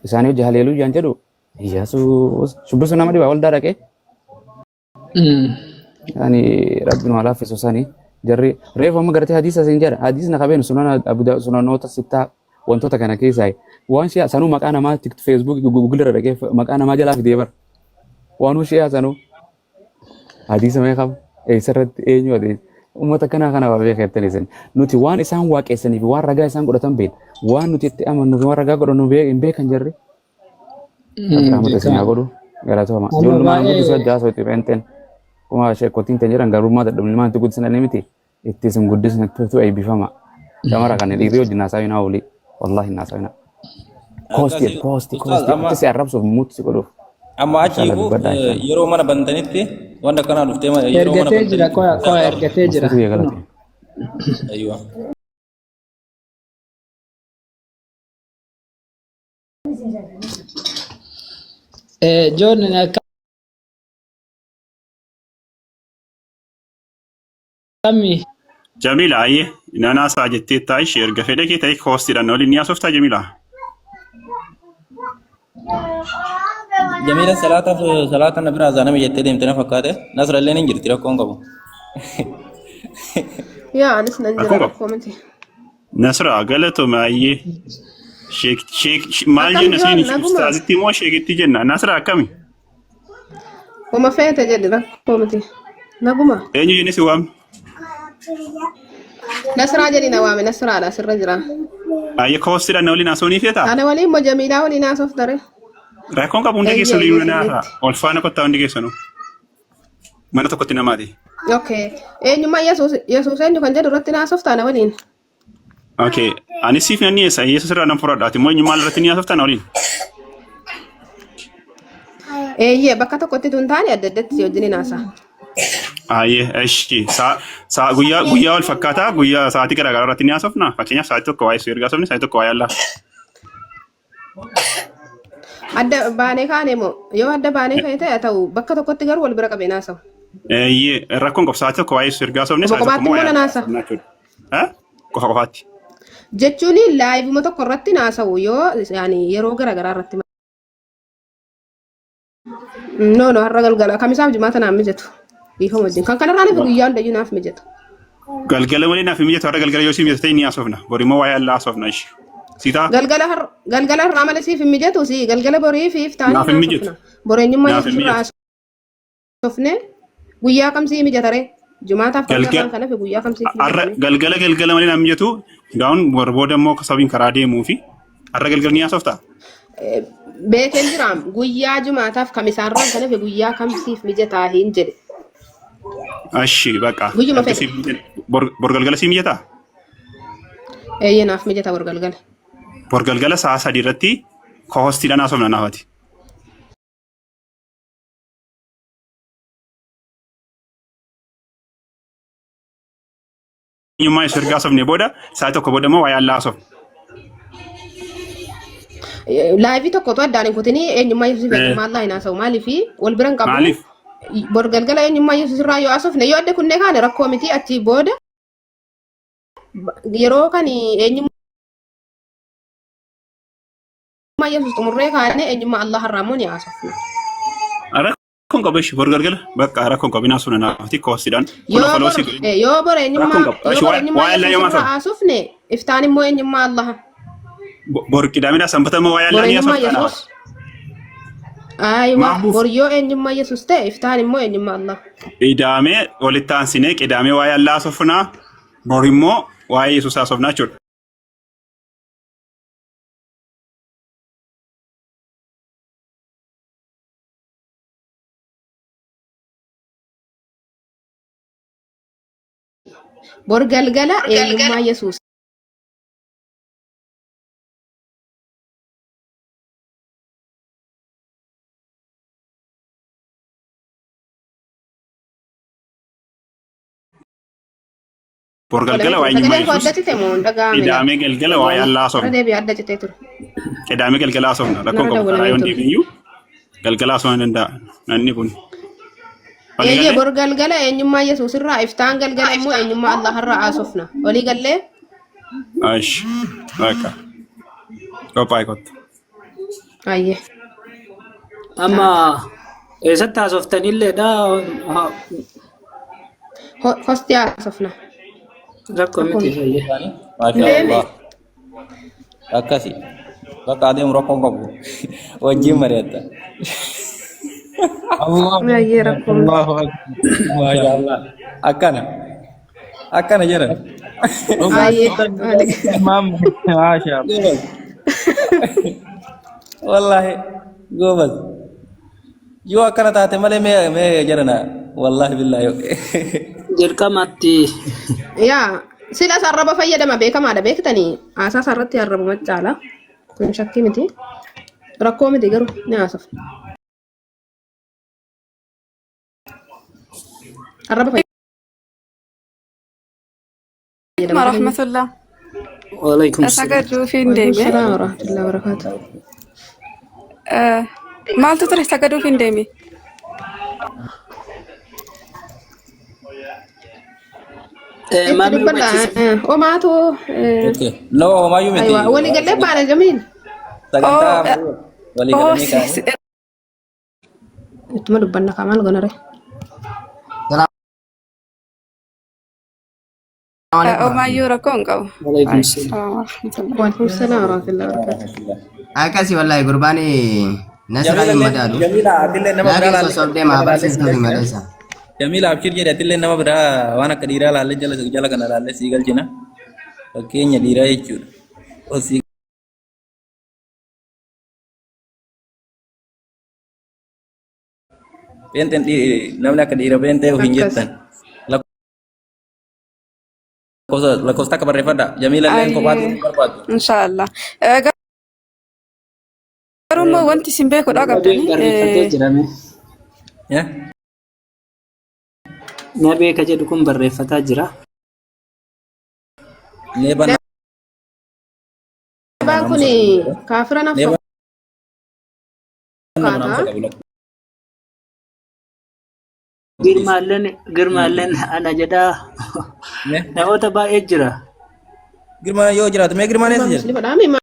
Isaanii hojii haleeluyyaan jedhu Iyyasuus shubbisu nama dhiba waldaa dhaqee. Ani rabbi nu haa laaffisu sani. Jarri reefu amma gartee hadiisa siin jedha. Hadiisni qabeen sunan Abu Daawud sunanoota sittaa wantoota kana keessaa waan shi'a sanuu maqaa namaa Facebook Google irra dhaqee maqaa namaa jalaa fidee bara. Waanuu shi'a sanuu hadiisa meeqa qaba? Eessarratti eenyu hadiisa? Uummata kanaa kana waa beektan isin. Nuti waan isaan waaqessanii fi waan ragaa isaan godhatan beekna. Waan nuti itti amannu fi waan ragaa godhannu hin beekan jarri. Rabbi rahmata isin haa godhu. Galatooma. Amma Ijoollummaan guddisuu baay'ee adda haasoo itti pheenxeen. Kuma sheekotiin tan jedhan garummaa dadhabni itti guddisan miti. Itti isin guddisne tu eebbifama. Shamara kana dhiirri wajjin haasawinaa olii. Wallaahi hin haasawinaa. Koosti Akkasii koosti ustaaz koosti amma itti si arrabsuuf mutti si godhuuf. amma Inshallah achiifu dubbadhaa inshallah. yeroo mana bantanitti wanta akkanaa dhuftee yeroo mana ergatee jira bantanitti qoya qoya ergatee jira. Masuutu Kunoo. eegalate. Aywa. Joon akkami? Jamila ayyee nanaa isaa jettee taa ishee erga fedha kee ta'e koostiidhaan waliin ni haasoftaa Jamila. Jamiila salaataaf salaata na biraa zaaname jettee deemte na fakkaate. Nasra illee ni jirti rakkoon qabu. Yaa anis nan jira Rakkoon qabu. rakkoo miti. Nasra galatoomi ayyee. Sheek sheek maal Akkam jenna Joon siin naguma ustaazitti moo sheekitti jenna Nasra akkami? Homa feete jedhi rakkoo miti. Naguma. Eenyu jennee si waamna? Nasraa jedhi na waame Nasraadha asirra jira. Ayyee koostiidhaan na waliin haasa'uu ni feetaa? Ana waliin moo Jamiilaa waliin haasofta ree? Rakkoon qabu hunda Eeyyee keessanuu eeyyee iyyuu na haasa'a. sirriitti. Ol faana kottaa hundi keessanuu. Mana tokkotti namaati. Okay. Eenyummaa Yesuus Yesuus eenyu kan jedhu irratti na haasofta ana waliin. Okay. Anis siif nan dhiyeessa. Yesuus irraa nan fudhadha. Ati immoo eenyummaa irratti ni haasofta na waliin. Eeyyee bakka tokkotti tun taane adda addatti si wajjin hin haasa'a. Ayyee, eshi. Saa saa guyyaa guyyaa wal fakkaataa guyyaa sa'aatii garaa garaa irratti ni haasofna. Fakkeenyaaf sa'aatii tokko waa'ee Yesuus erga haasofne sa'aatii tokko waa'ee Allah. Adda baanee kaane moo yoo adda baanee ka'e ta'e haa ta'u bakka tokkotti garuu wal bira qabee naasawu. Eeyyee, rakkoon qabu sa'aatii tokko waa'ee Yesuus erga haasofne Qofa sa'aatii tokko qofaatti immoo immoo waa'ee nan Allah haasa. haasofna jechuudha. Eh? Qofa qofaatti. Jechuun laayivuma tokko irratti naasawu yoo yaani yeroo garaagaraa irratti. No no har'a galgala kamisaaf jimaata naaf mijatu. Dhiifama wajjin. Kan kanarraa naaf guyyaa hundayyuu naaf mijatu. Galgala malee naaf hin mijatu har'a galgala yoo si mijatu ta'e ni haasofna. Bor immoo waa'ee Allah haasofna ishee. Si ta'a? Galgala har galgala har'aa malee siif hin mijatu si galgala borii fi iftaanii Naaf hin mijatu. haasofna. Bor eenyummaa Naaf hin Yesuus irraa mijatu. haasofne guyyaa kam sii mijata ree? Jimaataaf Galgal kamisa kan hafe guyyaa kam siif har'a mijata ree? galgala galgala malee naaf mijatu gaa'uun bor booda immoo sabiin karaa deemuu fi har'a galgala ni haasoftaa? Beekeen jiraam guyyaa jimaataaf kamisaarraan kan hafe guyyaa kam siif mijataa hin jedhe. Ashi baqa. Guyyuma Erga fedhe. siif mijate bor bor galgala sii mijataa? Eeyyee naaf mijata bor galgala. Bor galgala sa'a 3 irratti kohostiidhaan haasofna naafati. Eenyummaa Yesuus erga haasofne booda sa'a tokko booda immoo waa'ee Allah haasofna. Laayivii tokkotu addaan hin kutinii eenyummaa Yesuus fi eenyummaa Allah hin haasa'u. Maaliif wal bira hin qabu. Maaliif? Bor galgala eenyummaa Yesuus irraa yoo haasofne yoo adda kunnee kaane rakkoo miti achii booda yeroo kan eenyummaa Yesuus xumurree kaane eenyummaa Allah irraa immoo ni haasofna. Rakkoon qabu ishii bor galgala bakka rakkoon qabu inaa suna naafti koostiidhaan kun Yoo ofaloo bor si godhin yoo bor rakkoon eenyummaa qabu yoo ishii bor waa'ee eenyummaa waa'ee Allah Yesuus yoo irraa maasofne haasofne iftaan immoo eenyummaa Allah. bor qidaamidha sanbata immoo waa'ee Bor Allah ni eenyummaa haasofta Yesuus. naafati. Aywa Maaf bor yoo eenyummaa Yesuus ta'e iftaan immoo eenyummaa Allah. Qidaamee walitti aansinee qidaamee waa'ee Allah haasofnaa bor immoo waa'ee Yesuus haasofnaa jechuudha. Bor galgala eenyummaa Yesuus. Bor galgala waa'ee Sagaleen eenyummaa koo adda Yesuus cite moo hin dhaga'ame qidaamee laata? galgala waa'ee Allah Irra haasofna. deebi'ee adda citee ture. Qidaamee galgala haasofna. Rakkoon Narra qabu karaa dawwalamee yoon ture. deebi'u galgala haasofna danda'a. Namni kun. Walii Eeyyee galee? bor galgala eenyummaa Yesuus irraa iftaan galgala immoo eenyummaa Allah irraa haasofna. Walii gallee? Ash. Bakka. Qophaa'e kottu. Ayyee. Amma eessatti haasoftanilleedha. Hosti haasofna. Rakkoo miti fayyee. Maashaa Deeme. Allah. Akkasi. Bakka adeemu rakkoon qabu. Wajjin mari'atta. Allah Ayyee rakkoo miti. Allahu akbar. Maashaa Allah. Akkana. Akkana jedhan. Ayyee. Maam maashaa Allah. Goobas. Wallaahi goobas. Yoo akkana taate malee mee mee jedhana. Wallaahi billaahi. Dirqamatti Yaa sila sarraba fayyadama beekamaadha beektanii haasaa sarratti arrabuma caala. Kun shakkii miti. Rakkoo miti garuu ni haasofna. Arraba fayyadama. Warahmatullah. Waalaikum salaam. Sagaduufiin Waalaikum deeme. salaam warahmatullahi wabarakatuh. Maaltu ture sagaduufiin deeme? Itti Maamii dubbadha. hubachiisa. Homaatu Okay. No, homaayyuu miti. aywa walii gallee baana jamiil. Sagantaa walii Oh, galanii kaa'anii. Ittuma dubbanna kaa maal gonare. Homaayyuu rakkoo hin qabu. Waalaikum salaam. Salaam warahmatullah. Waalaikum salaam warahmatullahi wabarakatuh. Akkasi wallahi gurbaan Nasraa hin madaalu. Jamiila atillee nama biraa Laakiin laallee sossobdee maa barsiistuuf hin maleessa. Jamiila abshir jedhe atillee nama biraa waan akka dhiiraa laallee jala jala kana laallee sii galchina. Fakkeenya dhiiraa jechuudha. Ol sii Peenteen namni akka dhiira peentee of hin Akkas. jettan. Lakkoofsa lakkoofsa takka barreeffadha. Jamiila illee kophaatti Ayyee. hin barbaadu. Inshaallah. Garuu immoo wanti isin beekuudha Nabeen qabdanii barreeffatee jirame. Eh? Nabee ka jedhu kun barreeffataa jira. Neeba Abbaan kun kaafira na Neeba nama fakkaata. naamusa qabu. Girmaalleen girmaalleen ana jedhaa Mee namoota baay'ee jira. Girmaa yoo jiraatu mee girmaan Nama eessa jira? musliimadha.